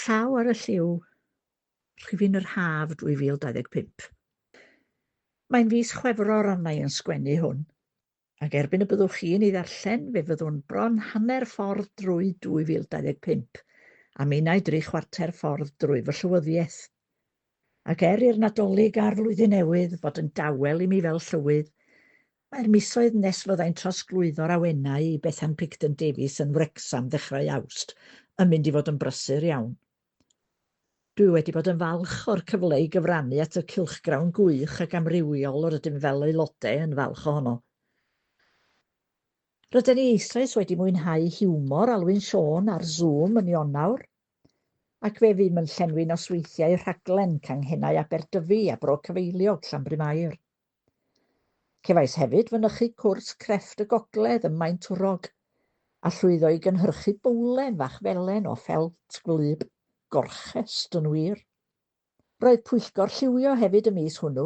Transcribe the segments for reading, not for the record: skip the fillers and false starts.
Llaw ar y Llyw, rhifyn yr haf 2025. Mae'n fis Chwefror arna i yn sgwennu hwn, ac erbyn y byddwch chi'n ei ddarllen fe fyddwn bron hanner ffordd drwy 2025, a minnau dri chwarter ffordd drwy fy llywyddiaeth. Ac er i'r Nadolig a'r Flwyddyn Newydd fod yn dawel i mi fel llywydd, mae'r misoedd nes fyddai'n trosglwyddo'r awenau i Bethan Picton Davies yn Wrecsam ddechrau Awst yn mynd i fod yn brysur iawn. Dwi wedi bod yn falch o'r cyfle i gyfrannu at y cylchgrawn gwych ac amrywiol yr ydym fel aelodau yn falch ohono. Rydyn ni eisoes wedi mwynhau hiwmor Alwyn Siôn ar Zoom yn Ionawr, ac fe fum yn llenwi nosweithiau rhaglen canghennau Aberdyfi a Bro Cyfeiliog Llanbryn-mair. Cefais hefyd fynychu cwrs crefft y Gogledd ym Maentwrog, a llwyddo i gynhyrchu bowlen fach felen o ffelt gwlyb, gorchest yn wir. Roedd pwyllgor lliwio hefyd y mis hwnnw,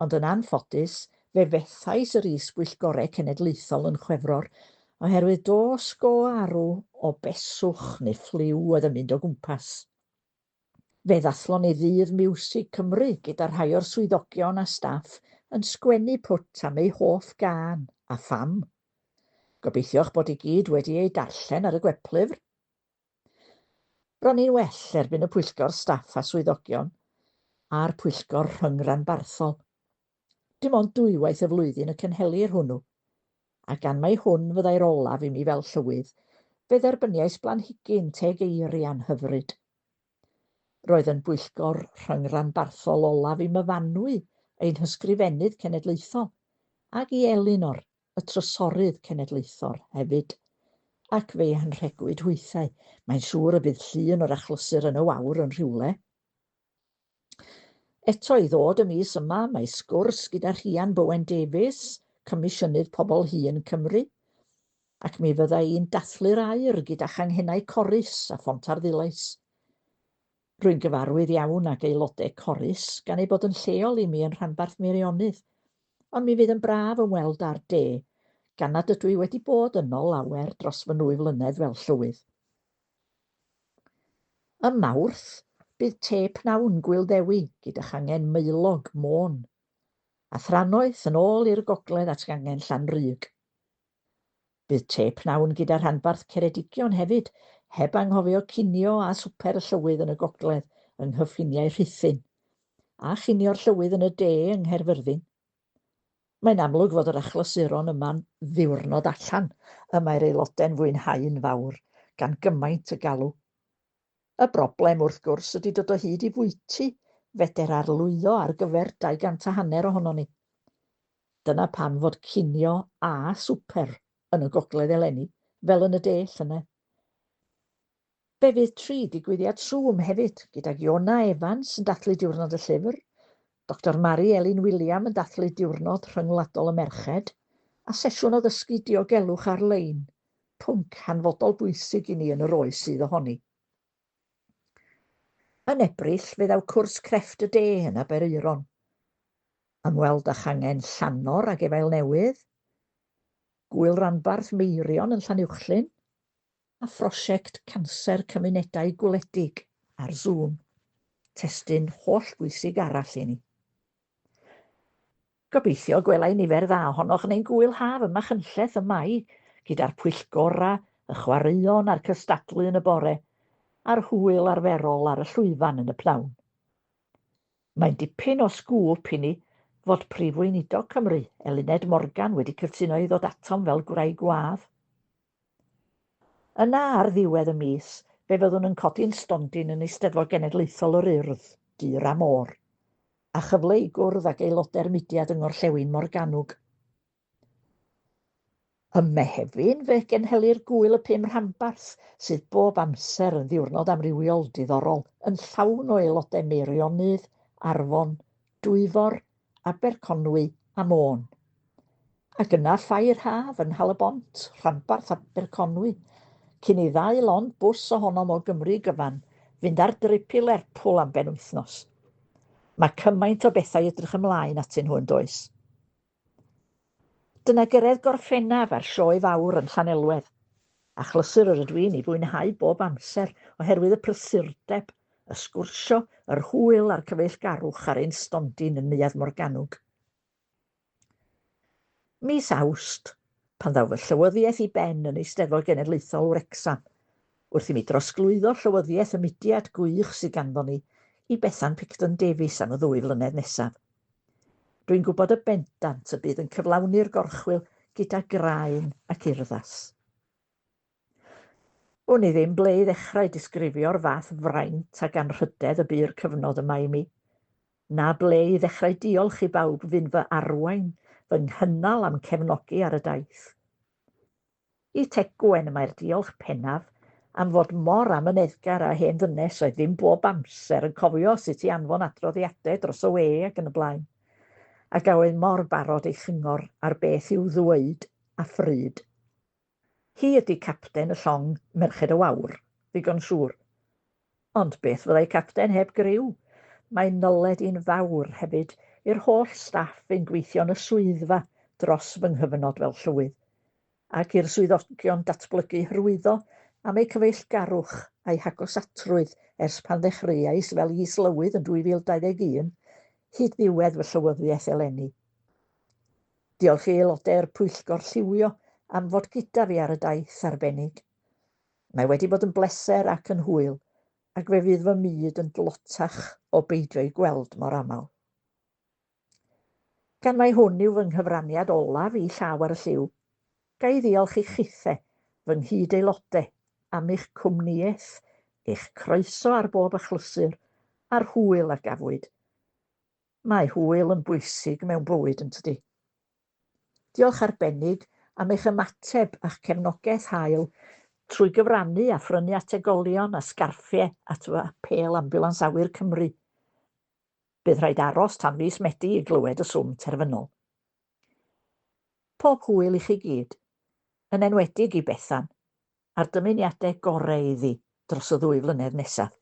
Ond yn anffodus, fe fethais yr is-bwyllgorau cenedlaethol yn Chwefror oherwydd dos go arw o beswch neu ffliw oedd yn mynd o gwmpas. Fe ddathlon ni Ddydd Miwsig Cymru gyda rhai o'r swyddogion a staff yn sgwennu pwt am eu hoff gân, a pham. Gobeithio'ch bod i gyd wedi ei darllen ar y gweplyfr. Ro'n i'n well erbyn y pwyllgor staff a swyddogion, a'r pwyllgor rhyngranbarthol. Dim ond dwywaith y flwyddyn y cynhelir hwnnw, a gan mai hwn fyddai'r olaf i mi fel llywydd, fe dderbyniais blanhigyn teg eirian hyfryd. Roedd yn bwyllgor rhyngranbarthol olaf i Myfanwy, ein hysgrifennydd cenedlaethol, ac i Elinor, y Trysorydd Cenedlaethol hefyd, ac fe'i hanrhegwyd hwythau. Mae'n siŵr y bydd llun o'r achlysur yn y wawr yn rhywle. Eto i ddod y mis yma, mae sgwrs gyda Rhian Bowen Davies, Comisiynydd Pobl Hŷn Cymru, ac mi fydda i'n dathlu'r aur gyda changhennau Corus a Phontarddulais. Rwy'n gyfarwydd iawn ag aelodau Corus gan eu bod yn lleol i mi yn rhanbarth Meirionnydd, ond mi fydd yn braf ymweld â'r de, gan nad ydw i wedi bod yno lawer dros fy nwy flynedd fel llywydd. Ym Mawrth, bydd te pnawn Gŵyl Ddewi gyda changen Maelog, Môn, a thrannoeth yn ôl i'r gogledd at gangen Llanrug. Bydd te pnawn gyda rhanbarth Ceredigion hefyd, heb anghofio cinio a swper y Llywydd yn y gogledd yng nghyffiniau Rhuthun, a chinio'r Llywydd yn y de yng Nghaerfyrddin. Mae'n amlwg fod yr achlysuron yma'n ddiwrnod allan y mae'r aelodau'n fwynhau'n fawr, gan gymaint y galw. Y broblem, wrth gwrs, ydy dod o hyd i fwyty feder arlwyo ar gyfer 200 a hanner ohonon ni. Dyna pam fod cinio a swper yn y gogledd eleni, fel yn y de llynedd. Fe fydd tri digwyddiad Zoom hefyd, gydag Iona Evans yn dathlu Diwrnod y Llyfr, Doctor Mari Elin Wiliam yn dathlu Diwrnod Rhyngwladol y Merched, a sesiwn o ddysgu diogelwch ar-lein, pwnc hanfodol bwysig i ni yn yr oes sydd ohoni. Yn Ebrill, fe ddaw cwrs Crefft y De yn Aberaeron. Ymweld â changen Llannor ag Efail Newydd, Gŵyl Ranbarth Meirion yn Llanuwchllyn, a phrosiect Canser Cymunedau Gwledig ar Zoom, testun hollbwysig arall i ni. Gobeithio gwela i nifer dda ohonoch yn ein gŵyl haf ym Machynlleth ym Mai, gyda'r pwyllgorau, y chwaraeon a'r cystadlu yn y bore, a'r hwyl arferol ar y llwyfan yn y pnawn. Mae'n dipyn o sgŵp i ni fod Prif Weinidog Cymru, Eluned Morgan, wedi cytuno i ddod atom fel gwraig wadd. Yna, ar ddiwedd y mis, fe fyddwn yn codi'n stondin yn Eisteddfod Genedlaethol yr Urdd, Dur a Môr. a chyfle i gwrdd ag aelodau'r mudiad yng Ngorllewin Morgannwg. Ym Mehefin, fe gynhelir Gŵyl y Pum Rhanbarth, sydd bob amser yn ddiwrnod amrywiol, diddorol, yn llawn o aelodau Meirionnydd, Arfon, Dwyfor, Aberconwy a Môn. Ac yna Ffair Haf yn Nhal-y-bont, rhanbarth Aberconwy, cyn i ddau lond bws ohonom o Gymru gyfan fynd ar drip i Lerpwl am benwythnos. Mae cymaint o bethau i edrych ymlaen atyn nhw yn does? Dyna gyrraedd Gorffennaf a'r Sioe Fawr yn Llanelwedd. Achlysur yr ydw i'n ei fwynhau bob amser oherwydd y prysurdeb, y sgwrsio, yr hwyl a'r cyfeillgarwch ar ein stondin yn Neuadd Morgannwg. Mis Awst, pan ddaw fy llywyddiaeth i ben yn Eisteddfod Genedlaethol Wrecsam, wrth i mi drosglwyddo llywyddiaeth y mudiad gwych sydd ganddo ni i Bethan Picton Davies am y ddwy flynedd nesaf. Dwi'n gwybod y bendant y bydd yn cyflawni'r gorchwyl gyda graen ac urddas. Wn i ddim ble i ddechrau disgrifio'r fath fraint ac anrhydedd y bu'r cyfnod yma i mi, na ble i ddechrau diolch i bawb fu'n fy arwain, fy nghynnal a'm cefnogi ar y daith. I Tegwen y mae'r diolch pennaf am fod mor amyneddgar â hen ddynes oedd ddim bob amser yn cofio sut i anfon adroddiadau dros y we ac yn y blaen, ac a oedd mor barod ei chyngor ar beth i'w ddweud a phryd. Hi ydi capten y llong Merched y Wawr, ddigon siŵr. Ond beth fyddai capten heb griw? Mae nyled i'n fawr hefyd i'r holl staff fu'n gweithio yn y swyddfa dros fy nghyfnod fel llywydd, ac i'r swyddogion datblygu hyrwyddo am eu cyfeillgarwch a'u hagosatrwydd ers pan ddechreuais fel is-lywydd yn 2021 hyd ddiwedd fy llywyddiaeth eleni. Diolch i aelodau'r pwyllgor lliwio am fod gyda fi ar y daith arbennig. Mae wedi bod yn bleser ac yn hwyl, ac fe fydd fy myd yn dlotach o beidio ei gweld mor aml. Gan mai hwn yw fy nghyfraniad olaf i Llaw ar y Llyw, ga i ddiolch i chithe, fy nghyd-aelode, am eich cwmnïaeth, eich croeso ar bob achlysur, a'r hwyl a gafwyd. Mae hwyl yn bwysig mewn bywyd, yn tydi? Diolch arbennig am eich ymateb a'ch cefnogaeth hael trwy gyfrannu a phrynu ategolion a sgarffiau at fy apêl Ambiwlans Awyr Cymru. Bydd rhaid aros tan fis Medi i glywed y swm terfynol. Pob hwyl i chi gyd, yn enwedig i Bethan, a'r dymuniadau gorau iddi dros y ddwy flynedd nesaf.